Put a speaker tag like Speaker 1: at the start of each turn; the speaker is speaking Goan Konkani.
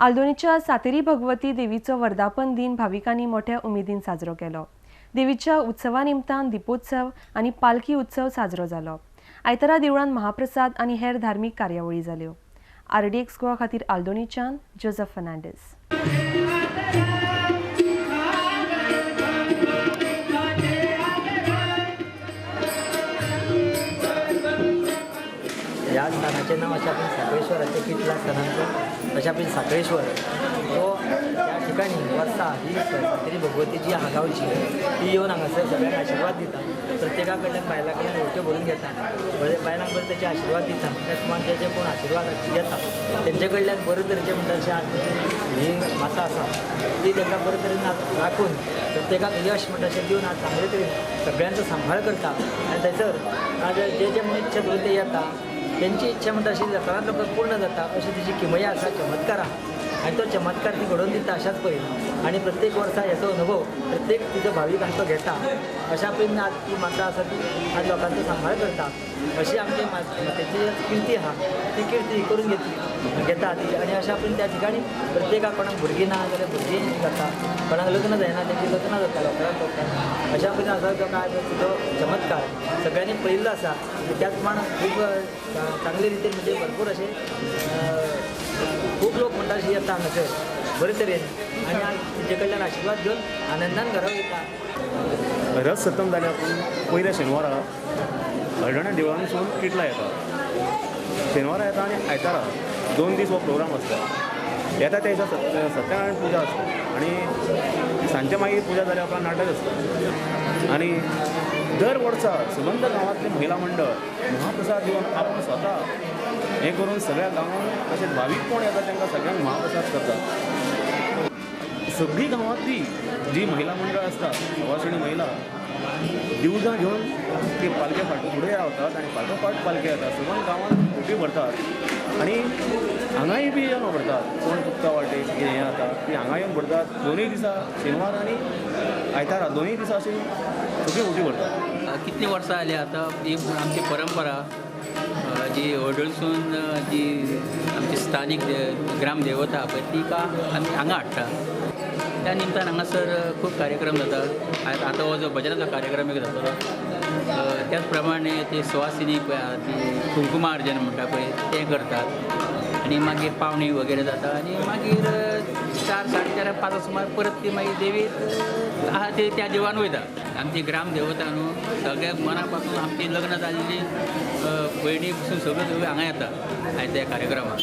Speaker 1: आल्दोनीच्या सातेरी भगवती देवीचो वर्धापन दिन भाविकांनी मोठ्या उमेदीन साजरो केलो. देवीच्या उत्सवा निमतान दीपोत्सव आनी पालखी उत्सव साजरो जालो. आयतारा देवळान महाप्रसाद आनी हेर धार्मीक कार्यावळी जाल्यो. आरडीएक्स गोवा खातीर आल्दोनीच्यान जोजफ फर्नांडीस.
Speaker 2: ह्या स्थानाचें नांव अशें आपण साखळेश्वराचें किटला स्थानांचो अशें आपण साखळेश्वर तो त्या ठिकाणी वर्सा ही सातेरी भगवती जी आहा गांवची ती येवन हांगासर सगळ्यांक आशिर्वाद दिता. प्रत्येका कडल्यान बायलां कडल्यान व्होट्यो भरून घेता, बायलांक बरें तेचे आशिर्वाद दिता. त्याच प्रमाण जे जे कोण आशिर्वाद घेता तेंचे कडल्यान बरे तरेचे म्हणटा अशें आज ही माता आसा ती तांकां बरे तरेन राखून प्रत्येकाक यश म्हणटा अशें दिवन आज चांगले तरेन सगळ्यांचो सांबाळ करता. आनी थंयसर आज जे जे म्हणून इच्छा धरून ते येता तेंची इच्छा म्हणटा अशी लोकांत लोक पूर्ण जाता अशी तिची किमया आसा, चमत्कार आसा आनी तो चमत्कार ती घडोवन दिता अशाच पळय. आनी प्रत्येक वर्सा हेचो अनुभव प्रत्येक तिचो भावीक आसा तो घेता. अशा पळय आज ती माता आसा ती आज लोकांचो सांबाळ करता. अशी आमची मातेची किर्ती आसा ती किर्ती करून घेतली घेता ती. आनी अशा पळय त्या ठिकाणी प्रत्येकाक कोणाक भुरगीं ना जाल्यार भुरगीं जाता, कोणाक लग्न जायना तेंची लग्नां जाता लोकांक लोकांक. अशा पळय आसा तो काय तिचो चमत्कार सगळ्यांनी पळयल्लो आसा. त्याच प्रमाण खूब चांगले रितीन म्हणजे भरपूर अशे खूब लोक म्हणटा अशे येता हांगासर बरे तरेन आनी आज तिचे कडल्यान आशिर्वाद घेवन आनंदान घरा वयता.
Speaker 3: रथ सप्तम जाल्या पूण पयल्या शेनवारा हळदण्या देवळांसून किटला येता. शेनवारा येता आनी आयतारा 2 दीस हो प्रोग्राम आसता. येता त्या दिसा सत्यनारायण पुजा आसता आनी सांजचे मागीर पुजा जाल्या उपरांत नाटक आसता. आनी दर वर्सा सबंद गांवांतलें महिला मंडळ महाप्रसाद दिवन आपूण स्वता हें करून सगळ्या गांवांत तशेंच भावीक कोण येता तांकां सगळ्यांक महाप्रसाद करतात. सगळीं गांवांतली जी महिला मंडळ आसता सवाशिणी महिला दिवजां घेवन ती पालखे फाटो फुडें रावतात आनी फाटोफाट पालखे येतात. सबंद गांवांत होटी भरतात आनी हांगाय बी येवन भरतात. कोण चुकता वाटे कितें हें जाता ती हांगा येवन भरतात. दोनूय दिसा शेनवार आनी आयतारा दोनूय दिसा अशी सगळी होटी भरतात.
Speaker 4: कितलीं वर्सां जालीं आतां ही आमची परंपरा जी हळदोणसून जी आमची स्थानीक ग्रामदेवता पळय तिका आमी हांगा हाडटा. त्या निमतान हांगासर खूब कार्यक्रम जाता. आतां हो जो भजनाचो कार्यक्रम एक जातलो, त्याच प्रमाणे ते सुवासिनी पळय आहा ती कुंकुमार्जन म्हणटा पळय तें करतात आनी मागीर पावणी वगैरे जाता आनी मागीर 4, 4:30, 5 सुमार परत ती मागीर देवी आहा ती त्या देवळान वयता. आमची ग्रामदेवता न्हू सगळ्या मना पासून आमची लग्न जाल्ली भयणी पसून सगळ्यो सगळ्यो हांगा येता आनी त्या कार्यक्रमाक.